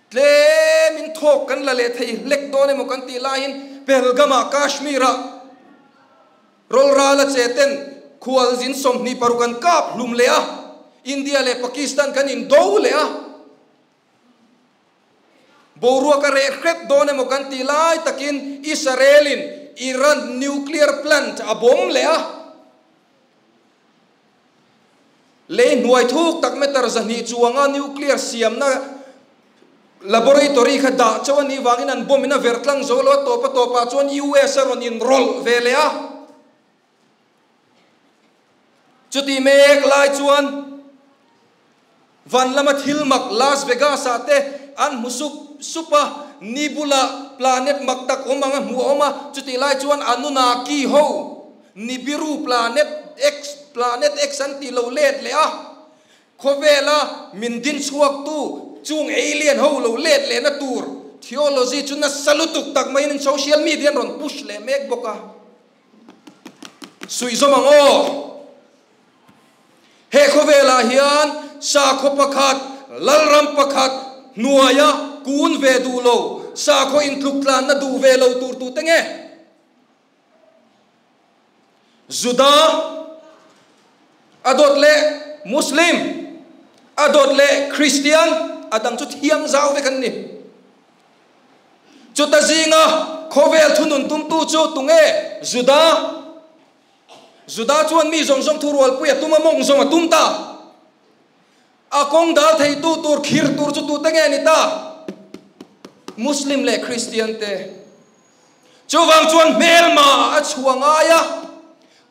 tlemin thawk kan la leh thei hlek dawn emaw kan tih laiin Pahalgam-ah Kashmir-ah rawlrala che ten khualzin 26 an kap hlum leh a, India leh Pakistan kan indo leh a, Boruak a reh hrep dawn emaw kan tih lai takin Israel-in Iran nuclear plant a bawm leh a, lei hnuai thuk tak meter 200 chuanga nuclear siamna laboratory kha dah chauh a nih vangin an bomb in a ver tlang zo lo a, tawp a tawpah chuan US a rawn inrawlh ve leh a. Chutih mek lai chuan van lama thil mak Las Vegas ah te an hmu sup sup a, ni bulah planet mak tak awm ang a hmuh a awm a, chutih lai chuan Anunnaki ho Nibiru planet X, planet X an tih lo let leh a, khawvela min din chhuak tu chung alien ho lo let lehna tur theology chu nasa lutuk tak maiin social media an rawn push leh mek bawk a. Suihzawm ang aw! He khawvelah hian sakhaw pakhat, lalram pakhat hnuaia kun ve duh lo, sakhaw intluktlanna duh ve lo tur tute nge? Juda a dawt leh Muslim, a dawt leh Kristian, a dang chu thiang zau vek an ni. Chuta zinga khawvel thunun tumtu chu tunge? Juda. Juda chuan mi zawng zawng thurualpui a tum a, mawng zawng a tum ta. A kawng dal theitu tur khir tur chu tute nge ni ta? Muslim leh Kristian te. Chuvang chuan hmelma a chhuah ngai a,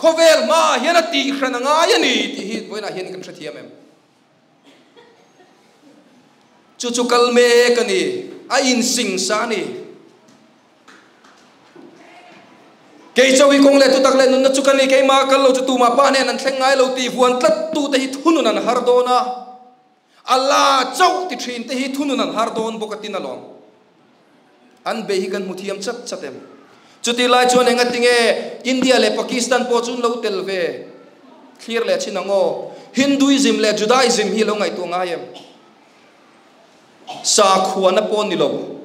khawvel hmaah hian a tihhran a ngai a ni tih hi vawiinah hian kan hrethiam em? Chu chu kal mek a ni, a insingsa a ni. Kei chawi kawng leh thutak leh nunna chu ka ni, keimah kal lo chu tumah pa hnen an thleng ngai lo tih vuan tlat tute hi thunun an har dawn a. Allah chauh ti thin te hi thunun an har dawn bawk a tin alawm. An bei hi kan hmu thiam chat chat em? Chutih lai chuan enga tinge India leh Pakistan pawh chu an lo tel ve thlir leh chin ang aw? Hinduism leh Judaism hi lo ngaihtuah ngai em? Sakhuana pawh ni lo,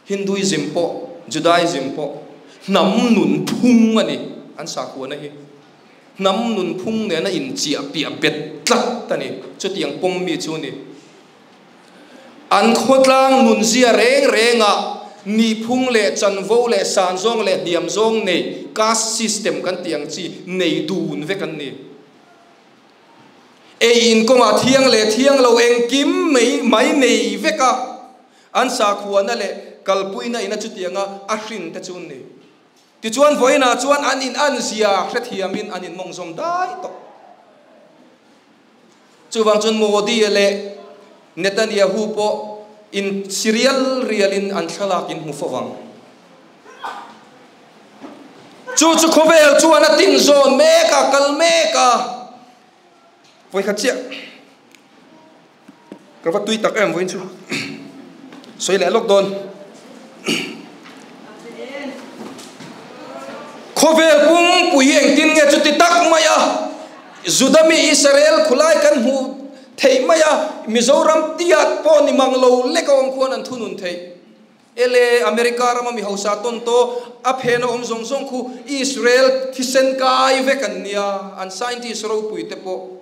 Hinduism pawh Judaism pawh hnam nunphung a ni an sakhuana hi. Hnam nunphung nena inchiah piah bet tlat a ni. Chutiang pawm mi chu a ni. An khawtlang nunzia reng rengah nihphung leh chanvo leh san zawng leh hniam zawng nei, caste system kan tih ang chi, nei dun vek an ni. Ei in kawngah thiang leh thiang lo engkim mai mai nei vek a, an sakhuana leh kalpuina ina chutianga a hrin te chu an ni. Tichuan vawiinah chuan an in anzia hrethiamin an inmawngzawm dai tawh. Chuvang chuan Modi leh Netanyahu pawh in si rial rialin an thlalak in hmu fo vang. Chu chu khawvel chuan a tin zawn mek a, kal mek a. Vawikhat chiah ka va tui tak em vawiin chu sawi leh lawk dawn. Khawvel pumpu hi engtin nge chuti tak mai a, Juda mi Israel khulai kan hmuh theih mai a, Mizoram tiat pawh ni mang lo lek a awm khuan an thunun theih. Ele, America rama mi hausa tawn tawh a phen a awm zawng zawng khu Israel thisen kai vek an nia, an scientist ropui te pawh.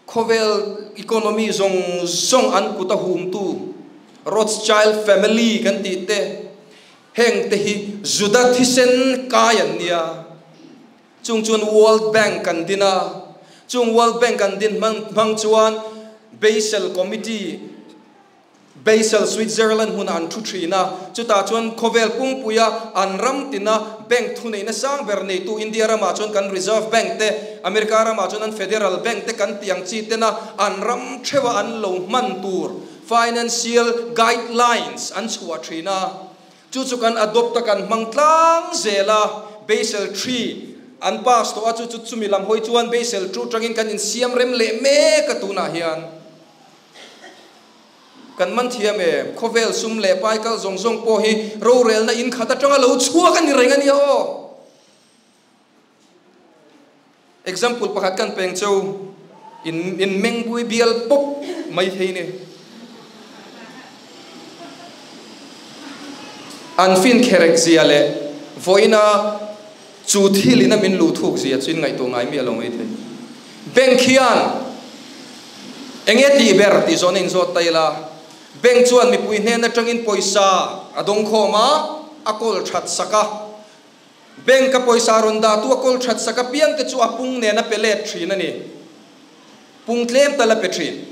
Khawvel economy zawng zawng an kut a humtu Rothschild family kan tih te, heng te hi Juda thisen kai an nia. Chung chuan World Bank an din a, chung World Bank an din hmang chuan Basel Committee, Basel, Switzerland hmunah an thu thin a, chutah chuan khawvel pumpuia an ram tina bank thuneihna sang ber neitu India ramah chuan kan Reserve Bank te, America ramah chuan an Federal Bank te kan tih ang chi tena an ram theuha an lo hman tur financial guidelines an chhuah thin a, chu chu kan adopt a kan hmang tlang zel a, Basel ii an pass tawh a, chu chu chumi lam hawi chuan Basel ii tangin kan insiam rem leh mek a tunah hian. Kan man thiam em? Khawvel sum leh pai kal zawng zawng pawh hi rorelna in khat atanga lo chhuak a ni reng a nia aw. Example pakhat kan peng cheu, in in mengbui bial pawp mai thei ni. An fin kherek zia leh vawiina chu thil in a min luh thuk zia chu in ngaihtuah ngai miah lo mai thei. Bank hian Enge tih ber tih zawhna inzawt ta ila, bank chuan mipui hnen atangin pawisa a dawng khawm a, a kawl that sak a. Bank a pawisa rawn dah tu a kawl that sak apiang te chu a pung nen a pe let thin a ni. Pung tlem tal a pe thin.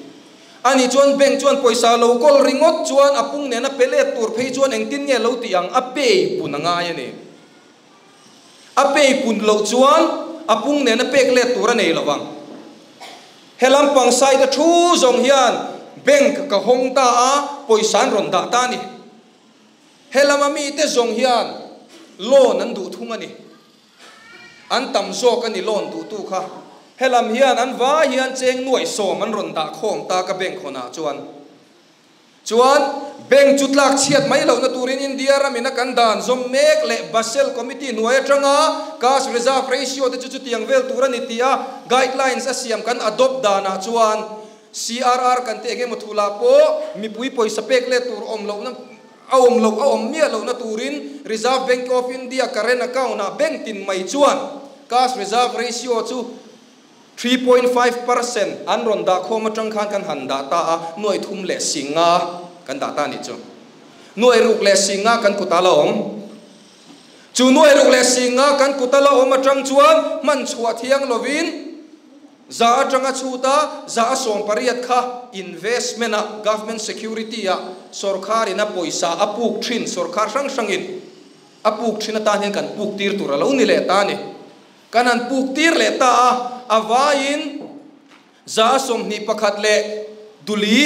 Ani chuan bank chuan pawisa lo kawl ringawt chuan a pung nen a pe let tur phei chuan engtin nge lo tih ang a pei pun a ngai a ni. A pei pun loh chuan a pung nena pek let tur a nei lo vang. He lampang side a thu zawng hian bank ka hawng ta a, pawisa an rawn dah ta a ni. He lama mite zawng hian loan an duh thung a ni. An tam zawk a ni loan duhtu kha. He lam hian an vai hian cheng nuaih sawm an rawn dah khawm ta ka bank hawnah chuan. Chuan, bank chu tlak chhiat mai lohna turin India ramin a kan dan zawm mek leh Basel Committee hnuai atanga cash reserve ratio te chu chutiang vel tur a ni tih a guidelines a siam kan adopt danah chuan CRR kan tih eng emaw thulah pawh mipui pawisa pek let tur awm lohna a awm loh a awm miah lohna turin Reserve Bank of India current account ah bank tin mai chuan cash reserve ratio chu 3.5% an rawn dah khawm atang khan kan han dah ta a, nuai thum leh si nga kan dah ta a nih chu. Nuai ruk leh si nga kan kut a la awm. Chu nuai ruk leh si nga kan kut a la awm atang chuan hman chhuah thiang lovin za atanga chhut a, za a 18 kha investment ah, government security ah sawrkharin a pawisa a puk thin, sawrkhar hrang hrangin a puk thin atan hian kan puk tir tur a lo ni leh ta a ni. Kan han puk tir leh ta a, a vaiin 21 leh duli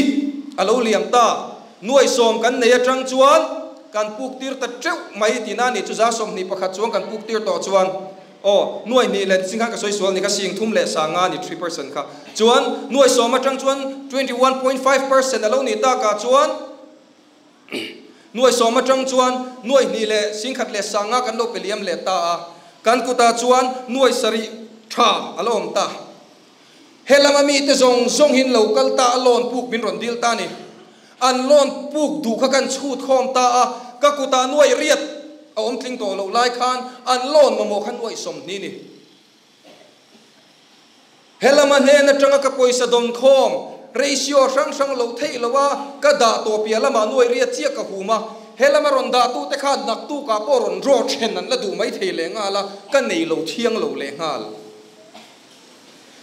a lo liam ta. Nuai sawm kan nei atang chuan kan puk tir ta teuh mai tihna a nih chu 21 chuan kan puk tir tawh chuan. Aw, nuai hnih leh singkhat ka sawi sual ni kha sing thum leh sanga ni 3% kha. Chuan nuai sawm atang chuan 21.5% a lo nih takah chuan nuai sawm atang chuan nuai hnih leh singkhat leh sanga kan lo pe liam leh ta a. Kan kutah chuan nuai sarih tha a lo awm ta. He lama mite zawng zawng hin lo kal ta a loan puk min rawn dil ta ni. An loan puk duh kha kan chhut khawm ta a, ka kutah nuai riat a awm tling tawh loh lai khan an loan mamawh kha nuai 20 ni. He lama hnen atanga ka pawisa dawn khawm ratio hrang hrang loh theih loh a, ka dah tawh piah lamah nuai riat chiah ka hum a, he lama rawn dah tute khan naktukah pawh rawn draw then an la duh mai thei leh nghal a, ka nei lo thiang lo leh nghal.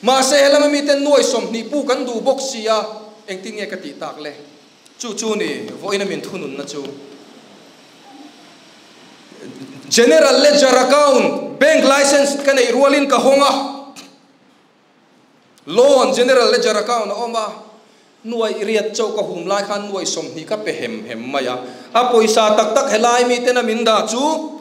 Mahse he lama miten nuai 20 pu kan duh bawk si a, engtin nge ka tih tak le? Chu chu ni vawiin a min thununna chu. General Ledger Account, Bank License ka nei rualin ka hawng a, Loan General Ledger Account a awm a, nuai riat chauh ka hum lai khan nuai 20 ka pe hem hem mai a. A pawisa tak tak helai miten a min dah chu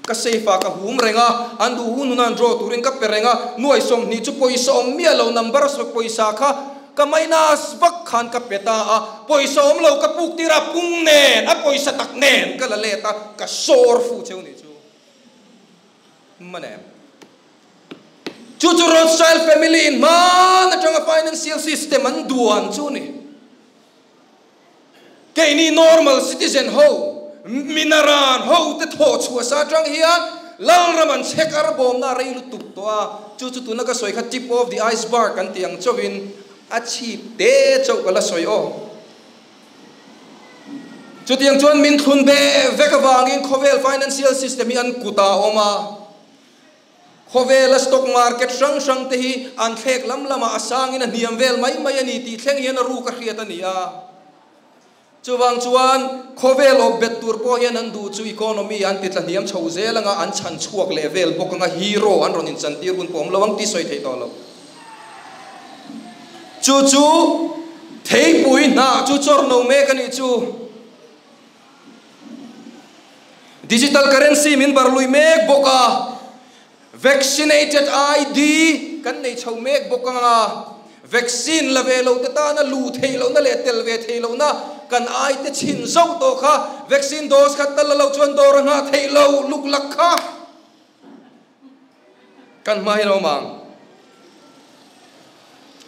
ka safe a ka hum reng a, an duh hun hun an draw turin ka pe reng a, nuai 20 chu pawisa awm miah lo number pawisa kha ka minus vak khan ka pe ta a, pawisa awm lo ka puk tira pung nen a pawisa tak nen ka la let a, ka sawr fu cheu ni chu manem. Chu chu Rothschild family in hman atanga financial system an duan chu ni. Keini normal citizen ho minaran ho te thaw chhuah sa tang hian lalram an chek ar bawm na rei lutuk to a, chu chu tuna ka sawi kha tip of the iceberg kan tiang chawin a chhip te chauh ka la sawi aw. Chu tiang chuan min thlun be vek awangin khawvel financial system hi an kuta awm a, khawvel a stock market hrang hrang te hi an thlek lam lama a sangin a hniam vel mai mai ani tih thleng hian a ru ka hriat ani a. Chuwang chuan khawvel awp bet tur pawh hian an duh chu economy an ti tla hniam chho zel anga an chhan chhuak leh vel bawk anga hero an rawn in chan tir hun pawh awm lo ang ti sawi thei tawh lo. Chu chu theipui hna chu chawr no mek ani chu. Digital currency min bar lui mek bawk a, vaccinated ID kan nei chho mek bawk anga, vaccine la ve lo te tana lu thei lo na leh tel ve thei lo na kan ai te chin zo to kha, vaccine dose khat tal lo chuan dor nga thei lo luk lak kha kan mai lo mang.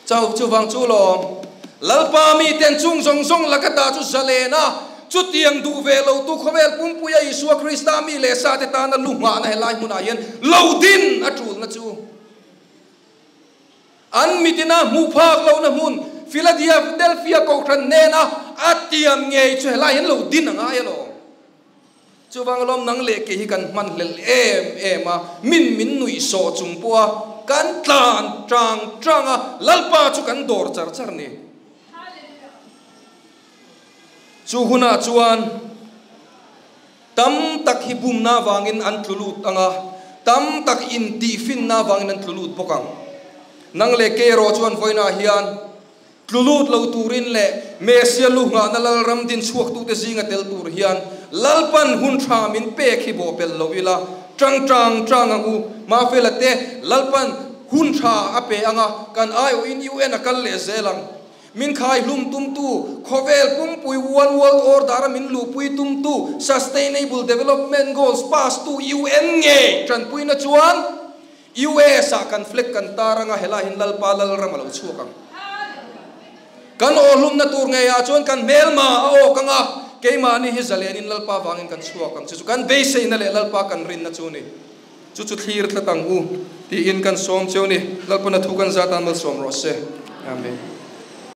Chau chu wang chu lo lalpa mi ten chung zong zong lakata chu zalena chu tiang du ve lo tu khawvel pumpuia Isua Krista mi le sa te tana lu ma na helai hmuna hian lo din a tul na chu. An mitina mu phak lo na hmun Philadelphia ko thran ne na atiam ngei chu helai hian lo din anga ai lo. Chu wang lom nang le ke hi kan man hlel em em a, min min nui so chung pua kan tlan trang tranga lalpa chu kan dor char char ni. Chu huna chuan tam tak hi bum na wangin an tlulut anga, tam tak in ti fin na wangin an tlulut bokang. Nang le ke ro chuan voina hian tlulut lo turin le Mesia lu nga na lal ram din chuak tu te zinga tel tur hian lalpan hun tha min pe khi bo pel lo ila trang trang trang angu ma fela te lalpan hun tha a pe anga kan ai o in UN akal le zelang min khai hlum tum tu khawvel pumpui one world order min lu pui tum tu sustainable development goals pass tu UN nge tran pui na chuan US a conflict kan taranga hela hin lalpa lal ram lo chuakang kan o hlum na tur nge ya chuan kan melma a o kanga keima ni hi zalenin lalpa wangin kan chuakang chu kan beisei na le lalpa kan rin na chu ni chu chu thlir tlatang u ti in kan som cheu ni lalpa na thu kan zatan mal som ro se. Amen.